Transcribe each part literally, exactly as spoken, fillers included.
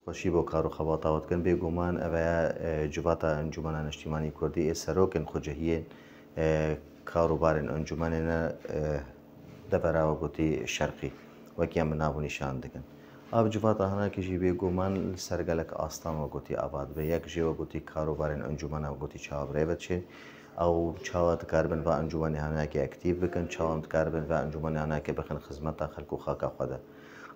Xweşî bo kar û xebata we dikin. Bêguman ev e, e, civata Encûmena Niştîmanî Kurdî ê serokên xwecihiyên, e, kar û barên encûmenê ne, e, devera we gotî şerqî, wekî em bi nav û nîşan dikin. Ev civata hinekî jî bêguman li ser gelek astan we gotî ava dibe. Yek jê we gotî kar û barên encûmena we gotî çawa bi rê ve diçin. Ew çawa dikaribin va encûmenê hinekê aktîv bikin, çawa em dikaribin va encûmenê hinekê bixin xizmeta xelk û xaka xwe de.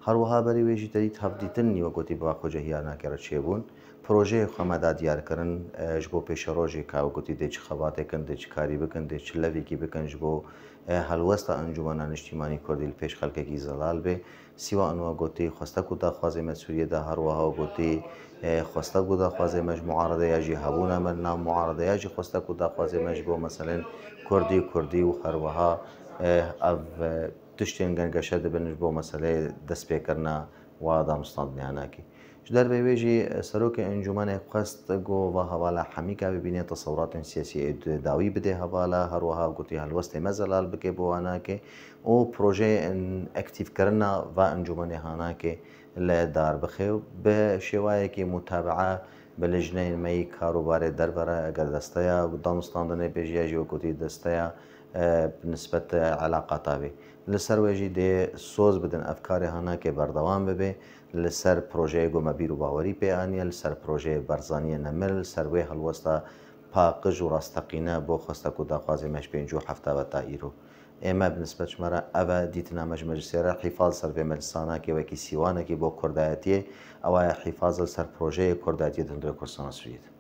Her wiha berî wê jî te dît hevdîtin nî wek gotî bi xwecihiyana ke re çêbûn. Projeyê xwe me da diyar kirin, e, ji bo pêşerojê ka wek gotî dê çi xebatê kin, dê çi karî bikin, dê çi levîkî bikin ji bo, e, helwesta Encûmena Niştîmanî Kurdî li pêş xelkekî zelal bê. Sîwa in wek gotî xwestek û daxwazê me Sûriyê de her wiha wek gotî, e, xwestek û daxwazê me ji muaredeya jî hebûna me li nav muaredeya jî xwestek û daxwazê me ji bo meselên Kurdî, Kurdî û her wiha, e, ev, e, tiştên gengeşe dibin ji bo meseleyê destpêkirina wa danûstandinê hinekî. Ji dervê wê jî serokê encûmenê xwest ku va hevala hemîka bibîne, tesewratên siyasî ê dawî bide hevala, her wiha gotî helwestê me zelal bike bo hinekê û projeyên aktîvkirina va encûmenê hinekê li dar bixe û bi şêwayekî mutabaa bi lijneyên me yî kar û barê derve re, eger desteya danûstandinê bê jî ya jî wek gotî desteya, e, bi nisbet, e, elaqata bê. Li ser wê jî dê soz bidin ev karê hinekê berdewam bibe. Li ser projeyê ku me bîr û bawerî pê aniye, li ser projeyê Barzaniyê nemir, li ser wê helwesta paqij û rasteqîne bo xwestek û daxwazê me ji pêncî û hefta ve ta îro. Ê me bi nisbet ji me re ev e, dîtina me ji meclisê re hîfaz ser vê meclisanakê wekî sîwanekî bo kurdayetiyê, ew e hîfaz li ser projeyê kurdayetiyê di hundirê Kurdistana Sûriyê de.